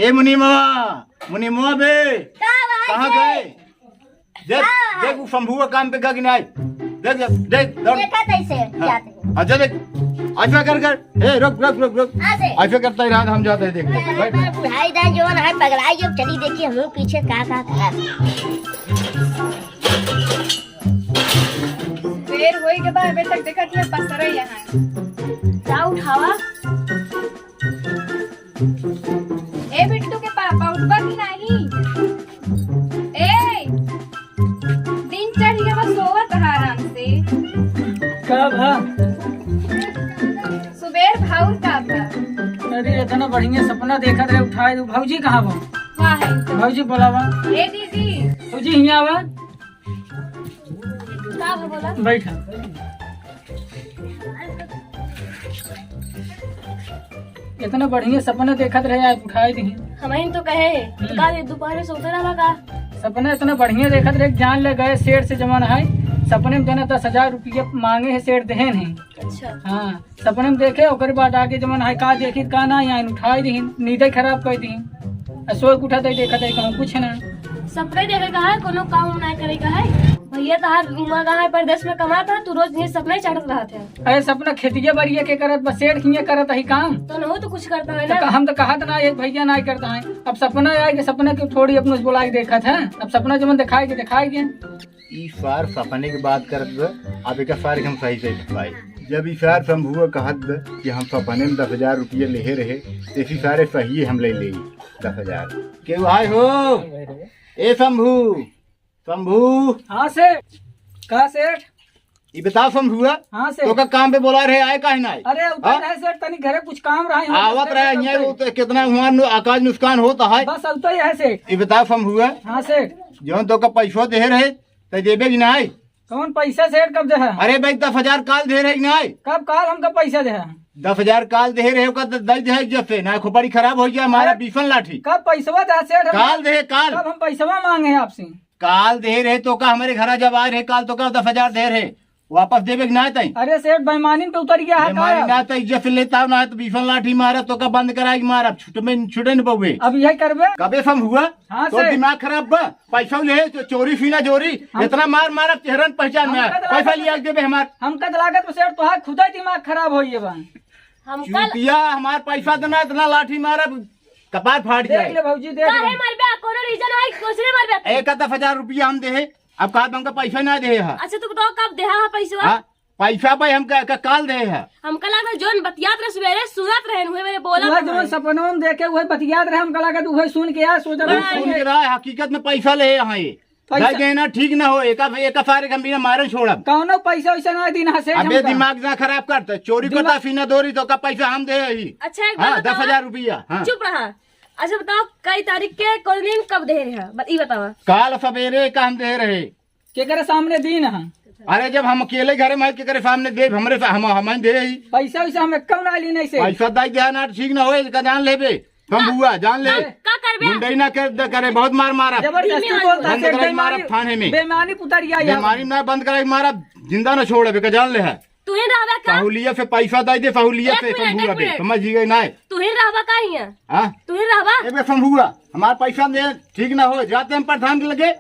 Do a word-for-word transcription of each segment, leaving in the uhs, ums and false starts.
ए मुनीमवा, मुनीमवा बे, का बात कहाँ है? गए? देख, हाँ। देख, वो शंभुआ काम पे गा कि नाहीं? देख, देख, देख, दौड़। देखा तैसे हाँ। जाते हैं। हाँ, जा देख। ऐसा कर, कर। ए, रुक, रुक, रुक, रुक। हाँ से। ऐसा करता ही रहा, हम जाते हैं, देख, देख। अरे, बैठ। मैं बुढ़ाई दा जवन है, पगलाई जब चली देखी, हम लोग पीछे का, का, का। बेर होई के बा, अबे तक देखत है, पसरे यहाँ। जा उठावा। ए बिट्टू के पापा, उठबा कि नाही? ए, दिन चढ़ गया बा, सोवत रहा आराम से। का भा? सुबेर भाउर का भा? अरे, इतना बढ़िया सपना देखत रहे, उठाए दू। भौजी कहाँ बा? वाह है तो। भौजी बोलावा। ए दीदी। भौजी हियाँ आवा। का भा बोला? बैठा। इतना बढ़िया सपना देखत रहे, आज उठाए दी। हमहिन तो कहे, हम्म। का ये दोपहर में सोते रहा का? सपना इतना बढ़िया देखत रहे, जान ले गए सेठ से जवन है, सपने में जना दस हजार रुपया मांगे है, सेठ देहेन है। अच्छा। हाँ, सपने में देखे, ओकर बाद आगे जवन है का देखी का ना, यहाँ उठाए दी, नींद ही खराब कर दी। आ सोए के उठत ही देखत ही कहूँ कुछ ना। सपने देखे का है, कोनो काम ना करे का है। भैया तहार उमा का है, परदेश में कमात है, तू रोज ये सपने चढ़त रहत है। अरे सपना खेतिया बाड़िया के करत, बस सेठ किए करत ही काम। तो नहु तो कुछ करता है तो ना। का-, हम तो कहत ना, एक भैया ना करता है। अब सपना आए के सपना के थोड़ी अपने से बोला के देखत है। अब सपना जवन दिखाए के दिखाए के। ई सार सपने के बात करत बा, अब एका सार के हम सही से बताई। जब ई सार शंभुआ कहत बा कि हम सपने में दस हजार रुपया लेहे रहे, तो इसी सारे सही हम ले लेई दस हजार। केहू आए हो? ए शंभू, शंभू। हाँ सेठ। का सेठ? ई बताओ शंभुआ, हाँ सेठ। तोका काम पे बोला रहे, आए काहे ना आए? अरे उतर हाँ? रहे सेठ, तनी घरे कुछ काम रहा है, आवत रहे, यहाँ वो तो कितना हुआ नु-, आकाश नुकसान होता है। बस उतर ही है सेठ। ई बताओ शंभुआ। हाँ सेठ। जौन तोका पैसवा देहे रहे, तै देबे कि नाई? कौन पैसा सेठ, कब दे है? अरे भाई, दस हजार काल दे रहे कि नाई? कब काल हमका पैसा दे है? दस हजार काल दे रहे, ओका द-, दे दे है जब से, ना खोपड़ी खराब हो गया हमारा अरे, बीसन लाठी। कब पैसवा दे सेठ? हम काल दे, काल। कब हम पैसवा मांगे हैं आपसे? काल दे रहे तोका, हमारे घर जब आए रहे काल तोका दस हजार दे रहे, वापस देबे कि ना तई? अरे सेठ, बेईमानी पे उतर गया है बेईमानी का? ना तई, जब से लेता ना तो बीसन लाठी मारा, तोका बंद कराई मारा, छुट में, छुटे न पउबे। अब यही करबे? कबे शंभुआ? हाँ तो सेठ। दिमाग खराब बा, पैसा ले तो चोरी सीना जोरी, हम इतना मार मारा चेहरन पहचान में हमका तो पैसा लागत लिया के देबे हमार। हमका तो लागत बा सेठ, तोहार खुदा दिमाग खराब होई बा। हमका चूतिया, हमार पैसा देना, इतना लाठी मारब, कपार फाट देख जाए। ले भौजी, देख काहे ले। मरबे? कोनो reason है? कुछ नहीं मरबे। एक दस हजार रुपया हम देहे, अब का हमका पैसा ना देहे है। अच्छा, तू बताओ कब देहा है पैसा? हाँ, पैसा भाई हम का, का काल देहे है। हमका लगा जोन बतियात रहे सवेरे, सुनत रहे, उहे मेरे बोला उहे था जोन भाई। सपनों में देखे, उहे बतियात रहे, हमका लगा उहे सुन के यार, सोचत वो रहे सुन के। के रहा, हकीकत में पैसा ले यहाँ ये। पैसा भाई गहना ठीक ना हो, एका, एका सारे के हम बिना मारे छोड़ब। कौनो पैसा वैसा ना दीन हसे अबे हमका। दिमाग ना खराब करते, चोरी चुप करता रह। सीना दोरी तो का पैसा हम दे ही। अच्छा, एक बात हाँ, बताओ। दस हजार रुपया, हाँ। चुप रहा। अच्छा बताओ, कई तारीख के कौन दिन कब दे रहे हैं? बत-, ई बताओ। काल सवेरे का हम दे रहे। केकरे सामने दीन है? अरे जब हम अकेले घरे में केकरे सामने दे, हमरे सा-, हम, हम दे ही। पैसा वैसा हम कौन आली नहीं से? पैसा दाई गया ना, ठीक ना होए, का जान लेबे। शंभुआ, जान ले। का, का करबे? गुंडई ना कर, करे, बहुत मार मारा। जबरदस्ती धीमे बोलता बंद से, कराई मारा बेईमानी, थाने में। बेईमानी पुतरिया यार। बेईमानी ना बंद कराई मारा, जिंदा ना छोड़े, बेका जान ले है। तू ही रहबे का? पहुलिया से पैसा दे दे, पहुलिया एक से मिनट, शंभुआ एक बे, मिनट। समझ गए ना? तू ही रहबा का हियां? हाँ? तू ही रहबा? ए बे शंभुआ, हमार पैसा दे, ठीक ना हो, जाते हम प्रधान के लगे।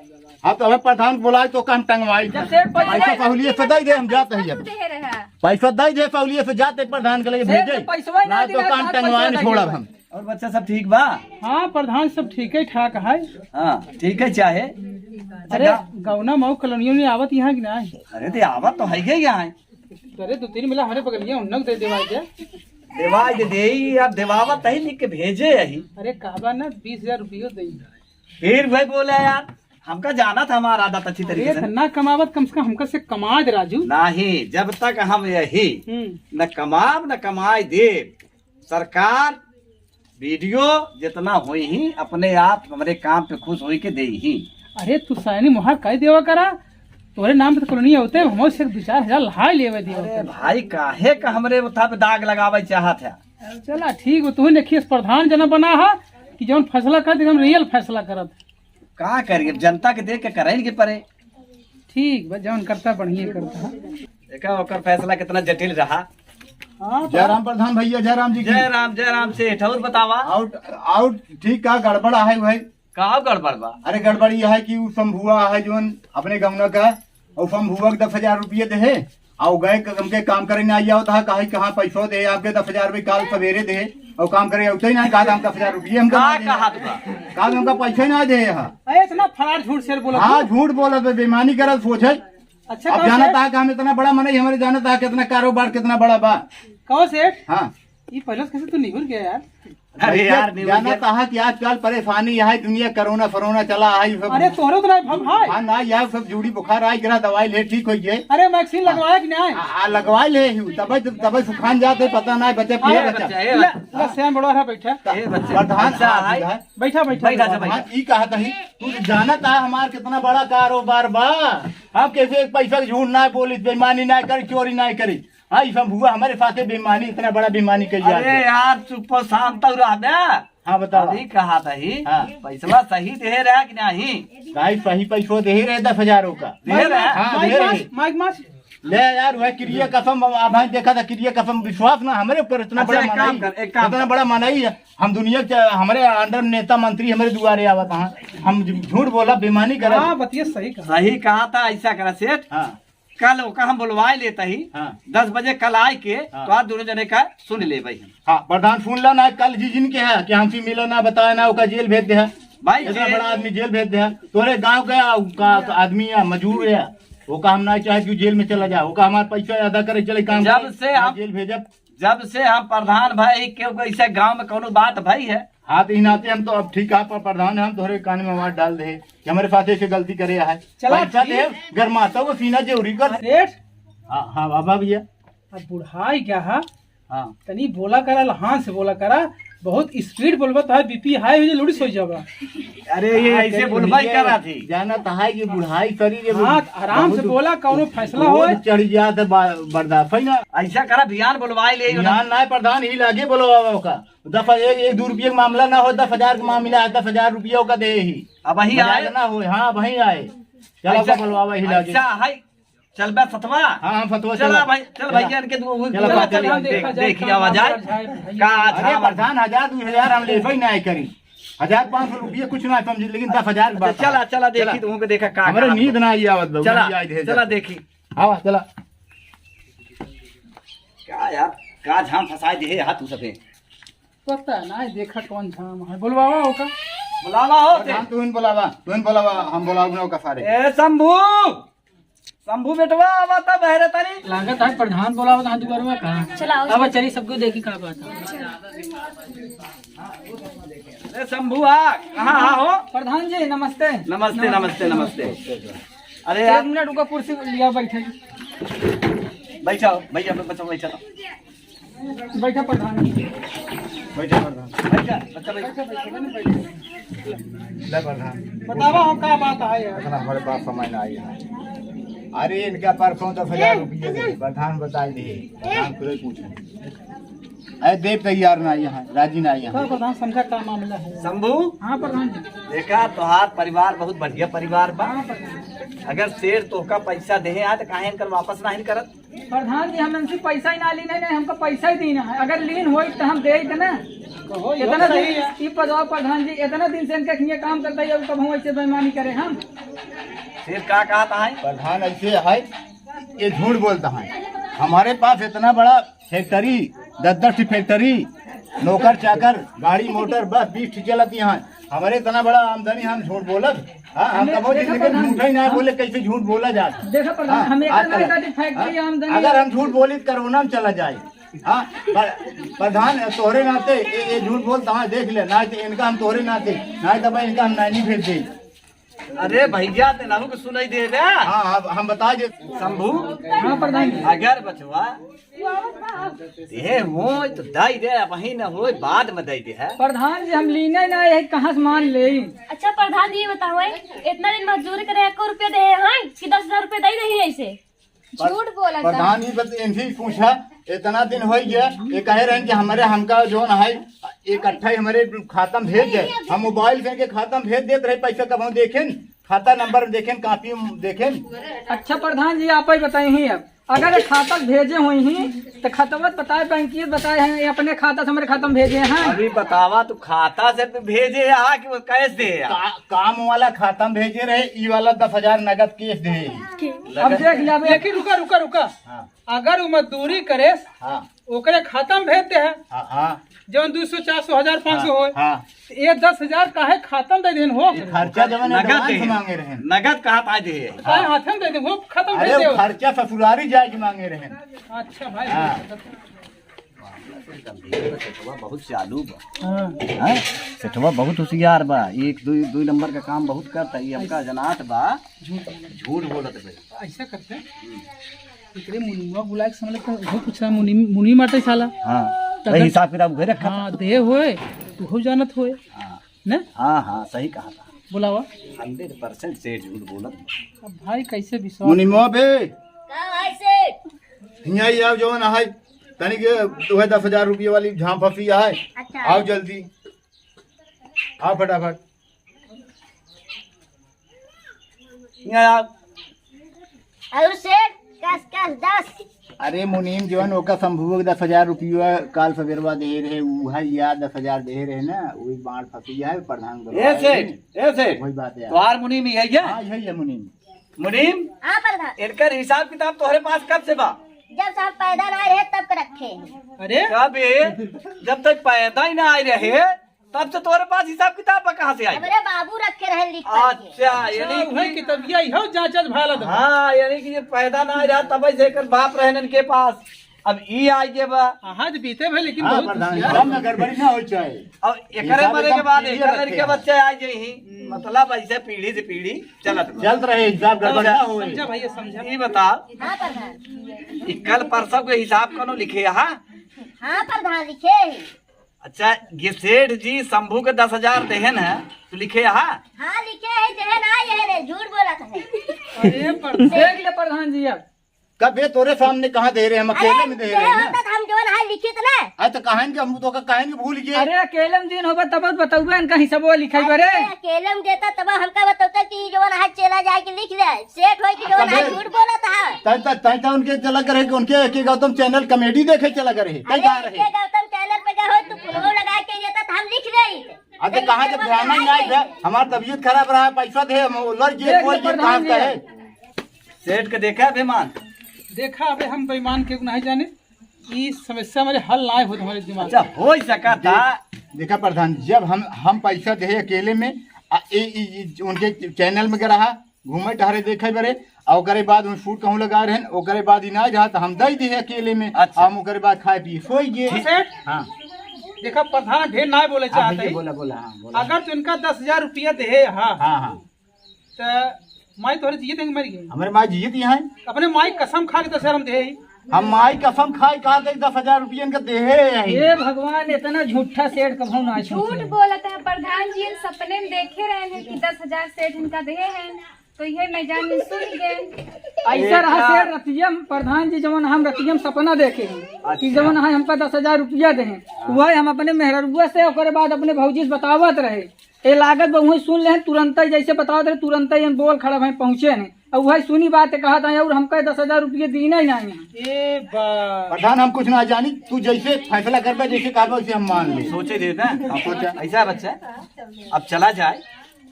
अब तो हमें प्रधान बुलाए तो काम टंगवाई। जब से पैसा पैसा पहुलिया से दे दे, हम जाते हैं तू अब। दे रहा। पैसा दे दे, पहुलिया से जाते प्रधान के लगे से भेजे। तो पैसवा ना ना तो देना, काम कहाँ टंगवाए पैसा नहीं छोड़ब देना? हम। और बच्चा सब ठीक बा? हाँ, प्रधान सब ठीक है, ठाक है। हाँ, ठीक है, चाहे। अरे, अच्छा, गा- गौना मऊ कॉलोनियों में आवत यहाँ कि ना? अरे, ते आवत तो है ही यहाँ। अरे, दो तीन मिला हमारे बगलिया उन्नक दे देवाई दे। देवाई दे दे, अब देवावत है, लिख के भेजे यही। अरे, कहबा ना, बीस हजार रुपयो दे। फिर भाई बोला यार, हमका जाना था हमारा आदत अच्छी तरीके अरे, से। इतना कमावत, कम से कम हमका से कमा दे, राजू। नहीं, जब तक हम यही हम्म। न कमाब, न कमाई देब, सरकार वीडियो जितना होई ही, अपने आप हमरे काम पे खुश होई के देई ही। अरे, तू साइनी मोहार कह देवा करा, तोरे नाम पे तो कॉलोनी होते, हम से दो चार हजार लहाई लेवे देवा अरे करा। भाई, काहे का हमरे उठा पे दाग लगावे चाहत है? चला, ठीक हो, तू ने खीस प्रधान जना बना है कि जौन फैसला करत, एकदम रियल फैसला करत। का करी, अब जनता के देख के करे के पड़े। ठीक बा, जौन करता बढ़िया करता। देखा, ओकर फैसला कितना जटिल रहा। हाँ, जय राम प्रधान भैया, जय राम जी की। जय राम, जय राम सेठ। और बतावा? आउट, आउट ठीक का गड़बड़ है भाई? का गड़बड़ बा? अरे गड़बड़ यह है कि उ शंभुआ है जोन अपने गौना का, और शंभुआ के दस हजार रुपये दे है, और गए क-, हमके काम करे ना आवत है, कहा कि हाँ पैसो दे, आपके दस हजार रुपये काल सवेरे दे, और काम करे उतने ना कहा था हम दस हजार रुपये हमका का ना दे। कहा था? कहा हमका पैसा ना दे है। अरे इतना फरार झूठ शेर बोला हाँ तू। झूठ बोला तो बेईमानी करत सोच है। अच्छा अब कहो जानत सेठ। है कि हम इतना बड़ा मनई, हमारे जानत है कितना कारोबार कितना बड़ा बा। कहो सेठ। हाँ। ये पहले से कैसे तू निहुर गया यार? अरे भैया, यार, निहुर जानत गया। है कि आजकल परेशानी यह है, दुनिया कोरोना फरोना चला है, ये सब अरे तोहरे तो नहीं भम है। हाँ ना, यह सब जूड़ी बुखार आई गिरा, दवाई ले ठीक हो गए। अरे वैक्सीन लगवाया कि नहीं? आ, आ, लगवा ले ही, तबे तबे सुखान जाते, पता नहीं बचे पिए अरे बचा। बच्चा, ए ले, बच्चा। ले, सैम बड़ा रहा बैठा। ए बच्चा, प्रधान बच्चा साहब है। है। बैठा, बैठा, बैठा, बैठा। बैठा। हाँ, ई कहा था ही, तू तो जानत है हमार कितना बड़ा कारोबार बा। हम कैसे एक पैसा के झूठ ना बोली, बेईमानी ना करी, चोरी ना करी। हाँ, ई शंभुआ हमारे साथे बेईमानी, इतना बड़ा बेईमानी कर अरे जाते। यार, चुप शांत तो रह बे। हाँ, बताओ। अभी कहा था ही, हाँ। पैसवा सही दे रहा कि नहीं? भाई, सही पैसो दे ही रहे दस हजारों का। दे रहा? हाँ, माइक दे रहे। मास, माइक मास। ले यार, वह किरिया कसम, अब भाई देखा था, किरिया कसम, विश्वास ना हमारे ऊपर, इतना अच्छा, बड़ा एक काम मनई, कर, एक काम इतना कर। बड़ा मनई है। हम दुनिया के, हमारे अंडर नेता मंत्री हमारे दुआरे आवत हैं, हम झूठ बोला, बेईमानी करत। हाँ, बतिया सही कहा। सही कहा था, ऐसा करा सेठ। हाँ। कल ओका हम बुलवाए लेता ही, हाँ। दस बजे कल आए के, हाँ। तो आज दोनों जने का सुन ले भाई हम। हाँ, प्रधान सुन ला ना, कल जी जिनके है कि हमसे मिला ना, बताया ना, ओका जेल भेज दे है। भाई इतना जेल बड़ा आदमी जेल भेज दे है। तोरे गांव का, का आदमी है, मजूर है, ओका हम ना चाहे कि जेल में चला जाए, ओका हमारे पैसा अदा करे चले काम जब करे, से ना हम जेल भेजब। जब से हम प्रधान भाई, क्यों ऐसे गांव में कोनो बात भाई है? हाँ, तो ई नाते हम तो अब ठीक है, पर प्रधान है, हम तोहरे कान में आवाज डाल दे कि हमारे साथ ऐसे गलती करे है। चला पैसा ठीक। दे, गरमाता वो सीना जे उरी कर। सेठ। हाँ, हाँ, बाबा भैया। अब बुढ़ाई क्या है? हाँ। तनी बोला करा, लहान से बोला करा, बहुत स्पीड बोलबा तो है, बीपी हाई हो जाए, लुड़ी सो जाबा। अरे, ये हाँ, ऐसे तेरी बोलबा ही भैया, करा थी। जाना तो है कि बुढ़ाई शरीर है, हाँ, आराम से बहुत बोला, कौनो फैसला क्रोध होए। चढ़ जात है, बा-, बर्दाश्त है ना। ऐसा करा, बिहान बोलवाई ले, बिहान ना प्रधान ही लागे बोलवावा का। दस, एक, एक दो रुपये का मामला ना हो, दस हजार का मामला है, दस हजार रुपया का दे ही। अब वही मजाक आए। ना हो, हाँ, वही आए। चलो, अच्छा, का बोलवावा ही लागे। अच्छा, हाय, चल बे सतवा। हाँ, हाँ, सतवा, चला चला। भाई, चल चला। भैया, इनके दो, चला, चला, चला, चला, देख, देखा देख, जाए, देखी का आवा मामला जाए। है, भैया। का अरे, अच्छा प्रधान, हजार, दो हजार हम लेबे ना करी। हजार पाँच सौ रुपये कुछ ना समझी, लेकिन दस हजार की अच्छा, बात चला, है। चला, देखी, चला। तुमको देखा, का हमारे का नींद ना आई आवत बा, चला, वही आई है चला, जब। देखी। आवा, चला। का यार, का झाम फंसाए दे है यार तू सफे? पता ना, देखा कौन झाम है। बुलवावा ओका। बुलावा हो, प्रधान, तू ही बुलावा, तू ही बुलावा, हम बुलावा ना ओका सारे। ए शंभू, शंभू बेटवा, आवा त बहरे तनी। लागत है प्रधान बुलावा त दुआरवा का। चला, आओ। अब चली सबको देखी का बात है। ए शंभू, आ, कहाँ आ हो? प्रधान जी, नमस्ते। नमस्ते, नमस्ते, नमस्ते। अरे यार। एक मिनट रुको, कुर्सी लिया, बैठे। बैठा, भैया, बैठा, बैठा। बैठा प्रधान। बैठा प्रधान। बैठा, बच्चा बैठा। ले प्रधान। बतावा हो का बात है यार? इतना हमारे पास समय ना आई है। अरे इनका परसों दस हजार रुपये दे, प्रधान बताई दे। प्रधान तुझे पूछे। अरे देव तैयार ना आई है, राजी ना आई है। का प्रधान समझा का मामला है? शंभू? हाँ प्रधान जी। देखा तोहार परिवार बहुत बढ़िया परिवार बा। हाँ प्रधान। अगर सेठ तोहका पैसा देहे आ तो काहे इनकर वापस नहीं करत? प्रधान जी, हम इनसे पैसा ही ना लीन है, नहीं हमको पैसा ही दीन है। अगर लीन होई तो हम दे देना। कहो, यो इतना सही दिन, है। ई बताओ प्रधान जी, इतना दिन से इनके खिए काम करता है, अब कब हम ऐसे बेईमानी करें हम? फिर का कहता है? प्रधान ऐसे है, ये झूठ बोलता है। हमारे पास इतना बड़ा फैक्ट्री, दस दस ठो फैक्ट्री, नौकर चाकर, गाड़ी मोटर, बस बीस ठो चलती हैं। हमारे इतना बड़ा आमदनी, हम झूठ बोलब? हाँ, हम हमें कबो देखा जिंदगी में प्रधान झूठा ही ना हाँ। बोले, कैसे झूठ बोला जाए? देखा प्रधान, हाँ, हमें आज इतना तक। बड़ी फैक्ट्री हाँ, आमदनी अगर है। हम झूठ बोली तो कोरोना में चला जाए। हाँ, पर-, प्रधान तोहरे नाते ये, ये झूठ बोलता है, देख ले, ना तो इनका हम तोहरे नाते, ना तो भाई इनका हम नानी भेज दे। अरे भैया, ते नानू के सुनाई दे दे। हाँ, अब हम बता दे। शंभू, हाँ प्रधान जी। अगर बचवा दे हो तो दई दे, अब वहीं न हो, बाद में दई दे है। प्रधान जी, हम लीने ना, यही कहाँ से मान ले? अच्छा प्रधान जी, ये बताओ, इतना दिन मजदूरी करे, एको रुपया दे हैं कि दस हजार रुपया दे नहीं ऐसे? झूठ बोला था। प्रधान जी, बस इनसे ही पूछा, इतना दिन हो गया, ये कहे रहे कि हमारे, हमका जो ना है, इकट्ठा ही हमारे खाता में भेज दे। हम मोबाइल से इनके खाता में भेज देते रहे पैसा, कब हम देखें, खाता नंबर देखें, कॉपी में देखें। अच्छा प्रधान जी, आप ही बताइए अब। अगर ये खाता से भेजे होइहीं, तो खतवा बताए, बैंकिया बताए हैं, ये अपने खाता से हमरे खाता में भेजे हैं। अभी बतावा, तू खाता से भेजे हैं कि वो कैश दे हैं? का-, काम वाला खाता में भेजे रहे, ई वाला दस हजार नगद कैश दे। अब देख लिया बे। देखी, रुका, रुका, रुका। हाँ। अगर वो मजदूरी करे, हाँ। ओकरे खाता में भेज दे है। हाँ, हाँ। जौन दो सौ, चार सौ, हजार, पाँच सौ हाँ, होए। हाँ। तो ये दस हजार काहे खाता में दे देन हो? ये खर्चा जवन नगद advance दे। मांगे रहे। नगद कहा था दे। काहे हाथे में दे देन हो, खत्म अरे, कर दे। खर्चा ससुरारी जाए के मांगे रहे। अच्छा भाई। हाँ। सेठवा बहुत चालू बा। हाँ। हाँ? सेठवा बहुत होशियार बा। एक दो, दो नंबर का काम बहुत करता। ये हमका जनात बा। झूठ बोलत बा। ऐसा करते हैं। एकरे मुनिमवा बुलाए के समझ लगता है, वो पूछ रहा मुनि, मुनि माटे साला। हाँ, तब वही हिसाब किताब उहे रखा था। हाँ, दे होए, तू हो जानत होए। हाँ। ने? हाँ, हाँ, सही कहा था। बुलावा। हंड्रेड परसेंट सेठ झूठ बोलत। अब भाई कैसे विश्वास? मुनिमवा बे। का भाई सेठ? हियाँ ही आओ, जवन है, तनिक उहे दस हजार रुपये वाली झांप फंसी है। अच्छा। आओ जल्दी। आओ फटाफट। हियाँ आओ। और सेठ, कस, कस, दस। अरे मुनीम, जवन ओका शंभुओ के दस हजार रुपया काल सबेरवा दे रहे, उहा या दस हजार दे रहे ना, वही बाढ़ फंसी है, प्रधान ए सेठ, ए सेठ, वही बात है। तोहार मुनीम ही है क्या? हाँ, यही है मुनीम। मुनीम, हाँ प्रधान। इनकर हिसाब किताब तोहरे पास कब से बा? जब से हम पैदा ना रहे तब के रखे हैं। अरे कब? जब तक पैदा ही ना आए रहे तब से तोहरे पास हिसाब किताब बा, कहाँ से आई? हमरे बाबू रखे रहे लिख करके। अच्छा, यानी अच्छा, कि वही कितबिया इहो जांचत भालत बा। हाँ, यानी कि ये पैदा ना आए रहा तब से एकर बाप रहन इनके पास। अब ई आ गए बा। हाँ, आज बीते भाई, लेकिन हाँ, बहुत प्रधान जी, होशियार। सब में गड़बड़ी ना हो चाहे। अब एकरे हिसाब मरे के एकदम बाद clear एकर रखे लड़के हैं। बच्चे आ गए ही, मतलब ऐसे पीढ़ी से पीढ़ी चलत बा। चलत रहे, हिसाब गड़बड़ ना होए। समझा भैया, समझा। ई बता हाँ प्रधान। ई कल परसों के हिसाब कौनो लिखे हा? हाँ प्रधान, लिखे ही। अच्छा, ये सेठ जी शंभू के दस हजार देहन है, तो लिखे हा? हाँ लिखे ही, देहन आए है रे, झूठ बोलत है। अरे पर देख ले प्रधान जी, अब कबे तोरे सामने कहाँ दे रहे, हम अरे, अकेले में दे रहे हैं ना। होता तो हम जवन है लिखित ना। अरे तो कहानी के हम तो का कहानी भूल गए। अरे अकेले में दिन होबे तब बतौबे इनका हिसाबो लिखाई बरे। अरे अकेले में देता तब हमका बतौता कि जवन है चला जाए के लिख ले, सेठ होई कि जवन है तबे झूठ बोलत है। तै तै तै तै उनके चला करे कि उनके के गौतम चैनल कॉमेडी देखे चला करे। तै अरे कहाँ रहे? के गौतम चैनल पे गए हो तू फोन लगा के देता तो हम लिख ले। अरे कहाँ जब ध्यान ही नहीं है, हमार तबीयत खराब रहा, पैसा दे, हम उलझ गए, देख कोई ले ये कहाँ प्रधान का जी। है? सेठ के देखा बेईमान? देखा, अबे हम बेईमान के नहीं जाने, ई समस्या हमारे हल ना होत हमारे दिमाग अच्छा, में। हो ही सका था। दे-, देखा प्रधान, जब हम, हम पैसा दे अकेले में, आ, ए, ई, ई, उनके चैनल में रहा, घूमे टहरे देखे बरे, आ ओकरे बाद हम शूट कहूँ लगा रहे, ओकरे बाद ही ना रहा, तो हम दे दे अकेले में, अच्छा। हम ओकरे बाद खाए पिए सोई गए। सेठ, हाँ। देखा प्रधान ढेर ना बोले हाँ, चाहते भैया, हैं। बोला, बोला, हाँ, बोला। अगर तो इनका दस हजार रुपया दे, हाँ, हाँ, हाँ। त माई तोहरे जियत हैं कि मर गई? हमरे माई जियत ही हैं। अपने माई कसम खा के दस हजार हम दे ही। हम माई कसम खाई कहा थे दस हजार रुपया इनका दे ही हैं। हे भगवान, इतना झूठा सेठ कभू ना झूठ सुनते। बोलत है प्रधान जी, इन सपने में देखे रहे हैं कि दस हजार सेठ इनका दे हैं, तो ये मैं जान सुन गए। ऐसा रहा का? सेठ रतिया में प्रधान जी, जवन हम रतिया में सपना देखे हैं कि अच्छा। जवन है हमका दस हजार रुपया दे हैं, हाँ। वह हम अपने मेहररुआ से ओकरे बाद अपने भौजी से बतावत रहे। ए लागत बा, उहें सुन लेहन, तुरंतै जैसे बतावत रहे, तुरंतै हम बोल खड़ा भए पहुँचे नहीं। अब उहै सुनी बात कहत हैं, और हमका दस हजार रुपये दीना ही नहीं है। ए बा। प्रधान, हम कुछ ना जानी, तू जैसे फैसला करबे, जैसे कहबे, वैसे हम मान ले। सोचे दे ना। हाँ, सोचा। ऐसा है बच्चा, अब चला जाए,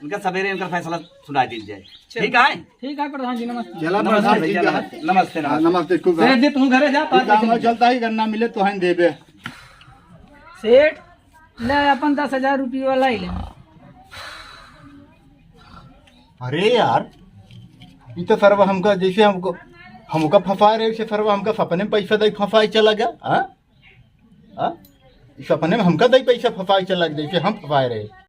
उनका सवेरे उनका फैसला सुना दी जाए। चल। ठीक है? ठीक है प्रधान जी, नमस्ते। चला नमस्ते प्रधान, भैया, ठीक है। नमस्ते, नमस्ते, हाँ, नमस्ते। नमस्ते, खूब सेठ जी, तू घरे जा, ठीक बात है, हम करके। चलता ही गन्ना मिले तो हैं देबे। सेठ, ले अपन दस हजार रुपये वाला ही ले। अरे यार, ये तो सरवा हमका, जैसे हमको, हमका फंसा रहे, वैसे सरवा हमका सपने में पैसा दे फंसाए चला गया। हाँ? हाँ? ये सपने में हमका दे पैसा फंसाए चला गया, जैसे हम फंसाए रहे।